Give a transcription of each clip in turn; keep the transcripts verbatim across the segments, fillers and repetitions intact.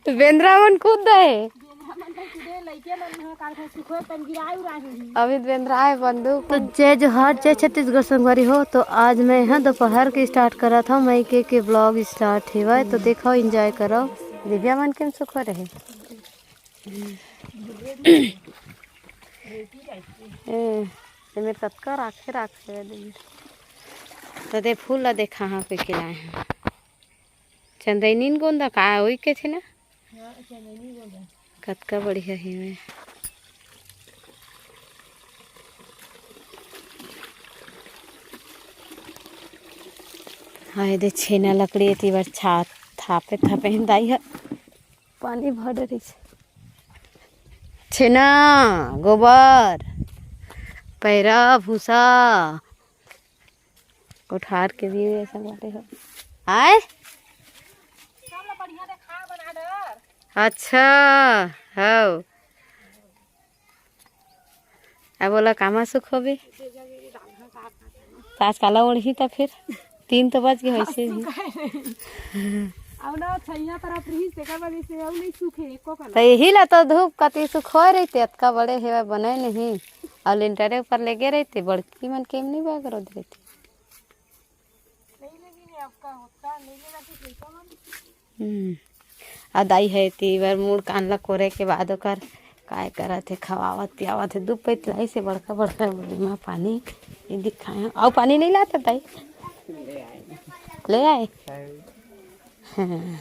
तो बेंदरा मन कूद दे। अभी बेंदरा है बंदूक। तो जय जोहार, जय छत्तीसगढ़ संगवारी हो। तो आज मैं यहाँ दोपहर के स्टार्ट करत हूँ, मैं के के ब्लॉग स्टार्ट हेवय। तो देखो, एंजॉय करो। दिव्या मन के सुख रहे। ए, एमे कतका राखे, राखे हे दे। तो दे फूल ला देखा, हाँ, कोई के लाए हैं। चंदैनी गोंदा का ओई के थे ना? हाँ, चंदैनी गोंदा। कतका बढ़िया हे। हाय दे, छेना लकड़ी एती बर छा-, थापे, थापे हिंदाई ह। पानी भर रहिस। छेना, गोबर, पैरा, भूसा, कोठार के भी ऐसा बाटे हो। आय? अच्छा, हव। अब ओला कामा सुख होबे? त आज काला ओढ़ही त फिर? तीन तो बज गए वैसे भी। अब ना छैया तरफ रही, तेकर वजह से अब नहीं सूखे एको कना। त यही ला तो धूप कती सुखोय रहिते, अतका बड़े हेवय बने नहीं। अउ लिंटरे ऊपर लेगे रहिते, बड़की मन के नहीं बगरो देते। नहीं लेकिन ये आपका होता, नहीं लेना तो ठीक है। हम्म। आ दाई है, तेवर मुड़ कान ला कोरे के बाद ओकर काय करत हे, खवावत पियावत हे। दू पैत लाइस हे बड़का बड़का बड़ीमा पानी, ये दिखाए। अउ पानी नहीं लाता दाई? ले आए। हाँ।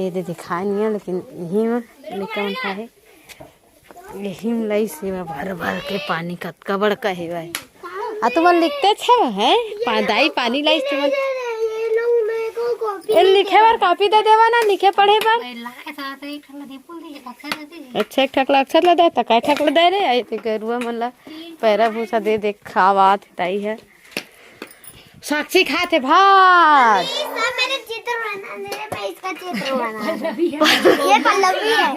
ये दे दिखाए नहीं है, लेकिन यही में लइका मन खाए। यही में लाइस हे भर भर के पानी, कतका बड़का हे भाई। आ तुमन लिखते छे, हैं? पा-, दाई पानी लाइस तुमन। ए, लिखे बर कॉपी दे देवा ना, लिखे पढ़े बर। अच्छा, एक ठक ला अक्षर ला दे, त काय ठक ला दे रे? आई ते गरुआ मन ला पैरा भूसा दे दे, खावात दाई है। साक्षी खात हे भात। ये सब मेरे चित्र बना, मेरे, मैं इसका चित्र बना। ये पल्लवी है।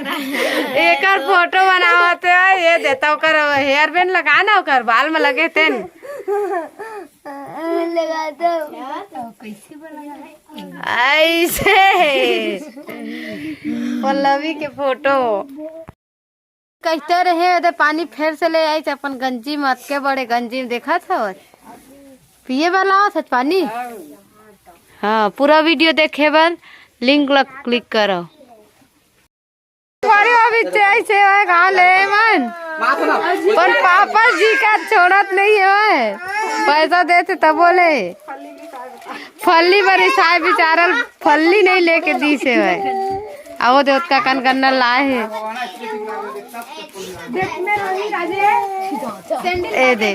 एकर फोटो बनावत हे, ये देता ओकर हेयर बैंड लगा ना, ओकर बाल में लगे तेन। लगा दो। ऐसे पल्लवी के फोटो। कहते रहे, एदे पानी फेर से ले आई, अपन गंजी में, अतके बड़े गंजी में देखत हवत, पिए वाला आवत हच पानी। हाँ, पूरा वीडियो देखे बर लिंक ला क्लिक करो। अरे अभी चाय से है, खा ले मन। पर पापा जी का छोड़त नहीं है, पैसा देते तब बोले। फल्ली बर रिसाए बिचारल फल्ली नहीं लेके दीस हे भाई। अब वो देवत का कन गन्ना लाए हे। ए दे।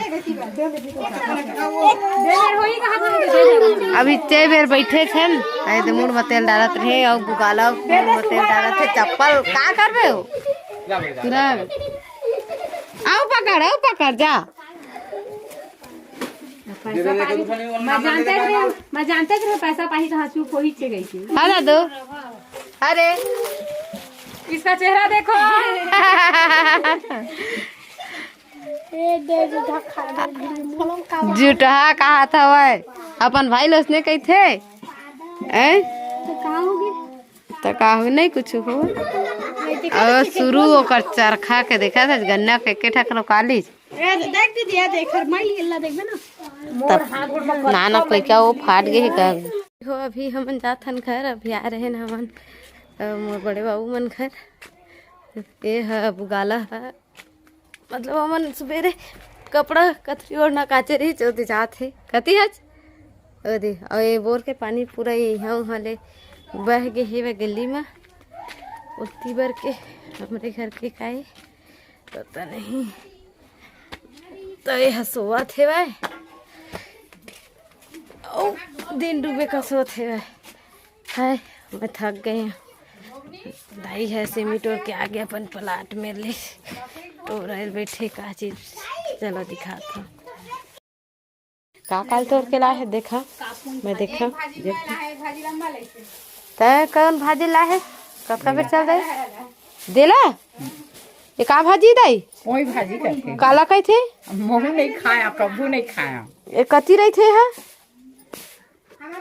अभी ते बेर बैठे छन, ए दे मुड़ में तेल डालत रहे और बुगाला मुड़ में तेल डालत हे। चप्पल का करबे हो? पूरा आओ पकड़, आओ पकड़ जा। पैसा पाही, मैं जानते थे, मैं जानते थे पैसा पाही तो हंसू को ही चले गई थी। हाँ दादू, अरे इसका चेहरा देखो। ए, दे दे, धक्का दे दे, मलम का जुटहा कहा था वह, अपन भाई लोग ने कही थे, हैं? तो कहाँ होगी? तो का हो, नहीं कुछ हो। और शुरू ओकर चरखा के देखा था, गन्ना के के ठक रोकाली। ए, देख दीदी, ये देख, हर माई इल्ला देखबे ना। तब नाना कोई क्या वो फाट गए का। हो, अभी हमन जात हन घर, अभी आ रहे न हमन, अ, मोर बड़े बाबू मन घर। ये ह बुगाला ह, मतलब हमन सुबेरे कपड़ा कथरी ओढ़ना काचे रही, ओदे जात हे। कति हच? ओदे, अउ ये बोर के पानी पूरा ये इहाँ उहाँ ले बह गे हे, वे गली मा। ओती बर के हमरे घर के काई, पता नहीं। तो ये ह सोवत हे वे। अउ दिन डूबे का सोवत हे वे। हाय, मैं थक गई हूँ। दाई है सिमी टोर के आगे अपन प्लाट में ले टोरल बैठे का चीज। चलो दिखाती हूँ। का काल तोड़ के लाए है? देखा, मैं देखा। तय कौन भाजी लाए है? कतका बेर चल रहे? देला? ये का भाजी दाई? कोई भाजी करके। काला कही थे? महू नहीं खाया, कभू नहीं खाया। ये कति रही थे है?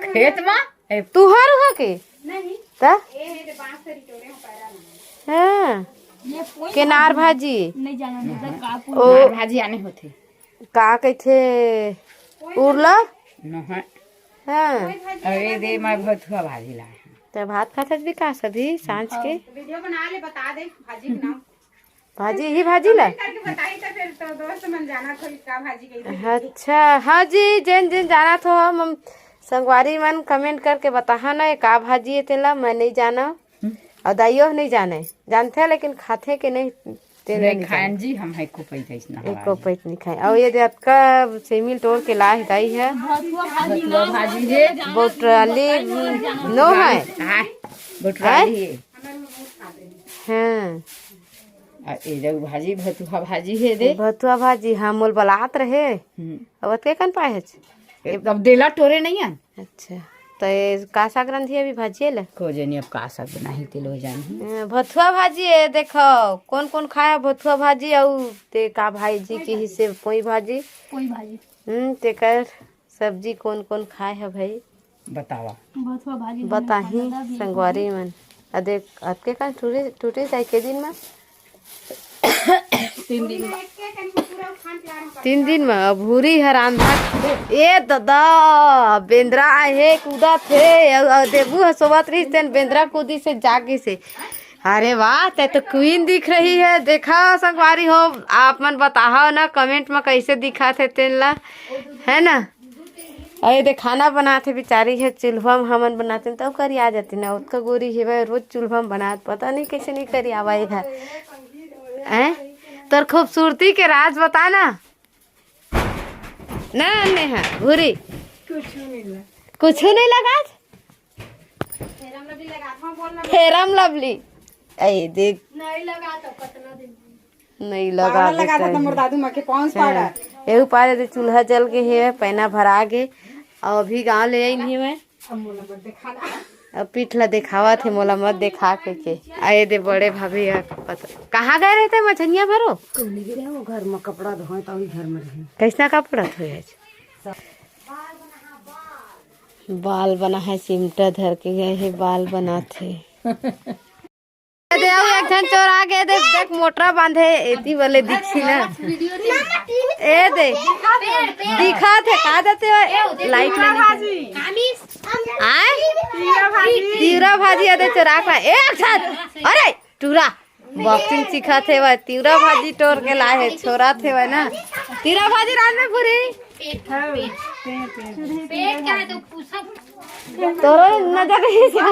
खेत में? तुहर उहाँ के? नहीं। त? ये है, ये बांस से रिटोरे हैं, पैरा नहीं। हाँ। ये कोई केनार भाजी। नहीं जाना, मतलब, का ओ। भाजी आने होथे। का कहिथे? उरला? नोहा। हाँ। अरे दे, मैं भथुआ भाजी लाए हैं। त भात खात हस विकास अभी सांझ के? वीडियो बना ले, बता दे भाजी के नाम। भाजी ही भाजी ला? Comment करके बताई त फिर तो दोस्त मन जानत होही का भाजी कहिथे। अच्छा, हाँ जी, जेन जेन जानत हो, हम, हम संगवारी मन comment करके बताहा ना, ये का भाजी है तेला, मैं नहीं जाना। हम्म। और दाइयो नहीं जाने, जानथे लेकिन खाथे के नहीं, तेला नहीं नहीं खान जाने। जी, हम है को पैसा इसना एको हवाई। पैसा नहीं खाए। और ये दे अतका सेमी ल टोर के ला है दाई है। भथुआ भाजी भथुआ ना, भाजी है। बोटराली नो है। हाँ, बोटराली है। हाँ। आ, ए जग भाजी, भथुआ भाजी हे दे। भथुआ भाजी, हाँ, मोल बलात रहे। हम्म। अब अतके कन पाए हच? ए, अब देला टोरे नहीं आन। अच्छा, तो ये का साग रंधी अभी भाजी ले? को जनी अब का साग बनाही, ते लो जानी। ए, भथुआ भाजी, ये देखो, कौन कौन खाया भथुआ भाजी, अउ ते का भाजी की हिस्से पोई भाजी। पोई भाजी। हम्म, तेकर सब्जी कौन कौन खाए है भाई? बतावा। भथुआ भाजी बनाए बताही खाए दादा भी संगवारी मन। आ देख, अतके कन टूटे, टूटे जाए के दिन में? तीन दिन में। तीन दिन में अब भूरी हर आंधा। ए दादा, बेंदरा आए हे, कूदत हे, अउ, अउ देबू ह सोवत रहिस, तेन बेंदरा कूदी से जागी से। अरे वाह, ते तो queen दिख रही है। देखा संगवारी हो, आप मन बताहा ना comment में कैसे दिखात हे तेन ला, है ना? अरे दे, खाना बनात हे बिचारी हे, चूल्हा में हमन बनाते त करिया जाते ना, ओतका गोरी हेवय, रोज चूल्हा में बनात, पता नहीं कैसे नहीं करिया आवा है। हैं? तोर खूबसूरती के राज बता ना। ना, नेहा, भूरी। कुछ नहीं लगा। कुछ नहीं लगा? फेरम लवली लगा था, बोल ना। Ferrum lovely. ए, देख। नहीं लगा तो कतना दिन। नहीं लगा पाउडर लगा देता था है। मोर दादू माँ के पॉन्स हाँ। पाउडर। एहू पाए दे चूल्हा जल के हे, पैना भरा गे। अउ अभी गाँव ले आई नहीं मैं। अब मोला मत दिखाना। अब पीठ ला दिखावत हे, मोला मत दिखा के के। आए दे बड़े भाभी यार, पता कहाँ गए रहते मछनिया भरो? कौन गिरे वो घर में कपड़ा धोए तो वही घर में रहे। कैसना कपड़ा धोए आज? बाल बना है, चिमटा धर के गए हे, बाल बनात हे। दे, अउ एक झन चोर आ गए, देख, देख, मोटरा बांधे, एती वाले दिखी ना। ए दे, दिखा थे, का देते हो? लाइट लेने के। आए? तीवरा भाजी, अरे चोरा का, ए, एक झन, अरे, टूरा। Boxing सिखत हे वह, तिवरा भाजी टोर के लाए हे, छोरा थे वह ना। तिवरा भाजी रात में पूरी। पेट, पेट, पेट, पेट का तो पूछा। तोरो नजर नहीं सा।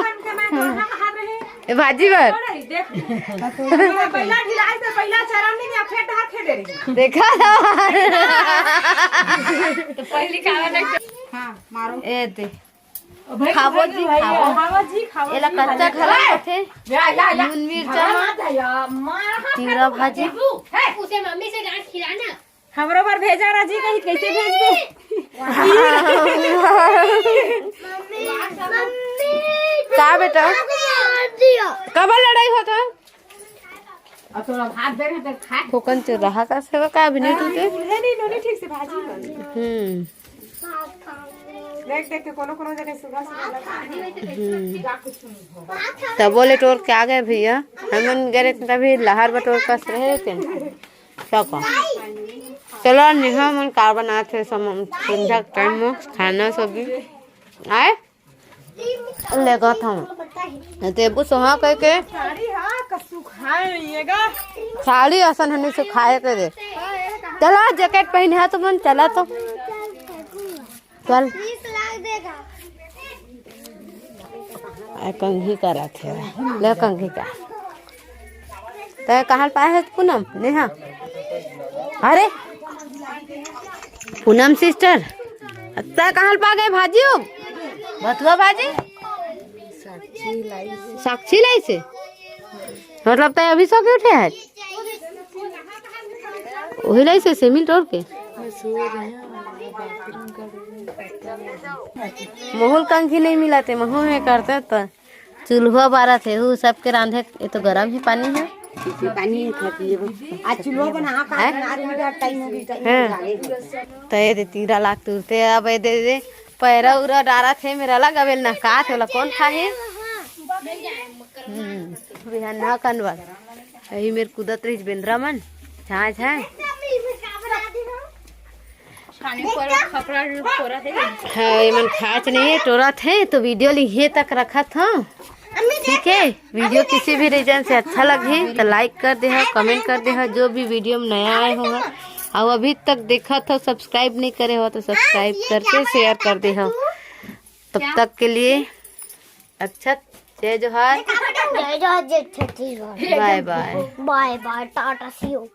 ए भाजी बर। देख। पहला ढिलाई से पहला चरण में या फेंट हाथ फेंट रही। देखा। तो पहली खावा नहीं। हाँ, मारो। ए दे। खावो जी, खावो। खावो जी, खावो एला जी, कच्चा खावो। घला होथे। या, या, या। नून मिर्चा भगा मत या, मार हाथ तिवरा में भाजी। देबू। हे, उसे मम्मी से डांट खिलाना। हमरो बर भेजा राजी कही, कैसे भेजबे? मम्मी, मम्मी, का बेटा? मार दिया। कब लड़ाई होता? और थोड़ा भात दे रहे थे, खा। कोकन चुराहा का सेवा का अभी नहीं टूटे? फूल है नहीं, नोनी ठीक से भाजी बन। हम्म। देख, देख के कोनो, कोनो जगह सुबह, सुबह लगा। हम्म। तब बोले टोर के आ गए भैया, हमन गए तभी लहर बटोर कस रहे थे। क्या कहा? चलो, निहा मन का बनाते सम-, संध्या के टाइम में खाना सब भी। आए? लेगत हूँ। देबू सोहा कह के। साड़ी हाँ, का सुखाए नहीं है गा। साड़ी असन हनी सुखाए के दे। चला, जैकेट पहने है तो मन चला तो। चल। आ, कंघी करत हे। ले कंघी का। तै कहाँ ले पाए है पूनम? नेहा। अरे, पूनम sister, तै कहाँ ले पा गए भाजी हो? भथुआ भाजी? साक्षी लाइसे। मतलब तै अभी सो के उठे है? वही लाइसे सेमी टोर के? महूँ ल कंघी नहीं मिलत हे, महूँ में करते तो। चूल्हा बारत हे, हू सबके रांधे, ये तो गरम ही पानी है। इसमें पानी नहीं खाती है वो। आज चूल्हा बना, हाँ, का हैं? बना रही है, टाइम हो गई, टाइम हो गई। तो ये दे तीरा लाख तुरते, अब ये दे दे, पैरा उरा डारत हे, मेरा ला गबेल नहकात हे, ओला कोन खाही? हम्म, बिहान ना कनवा। यही मेर कूदत रहिस बेंदरा मन, झाय झाय। हाँ, ये मन खाच नहीं है, टोरत है, तो वीडियो ल इहे तक रखत हूँ। ठीक है, वीडियो किसी भी रीजन से अच्छा लगही तो लाइक कर दे हो, कमेंट कर दे हो, जो भी वीडियो में नया आए हो और अभी तक देखत हो, सब्सक्राइब नहीं करे हो तो सब्सक्राइब करके शेयर कर दे हो। तब तक के लिए अच्छा, जय जोहार, जय जोहार, जय छत्तीसगढ़। बाय बाय। बाय बाय, टाटा, सी यू।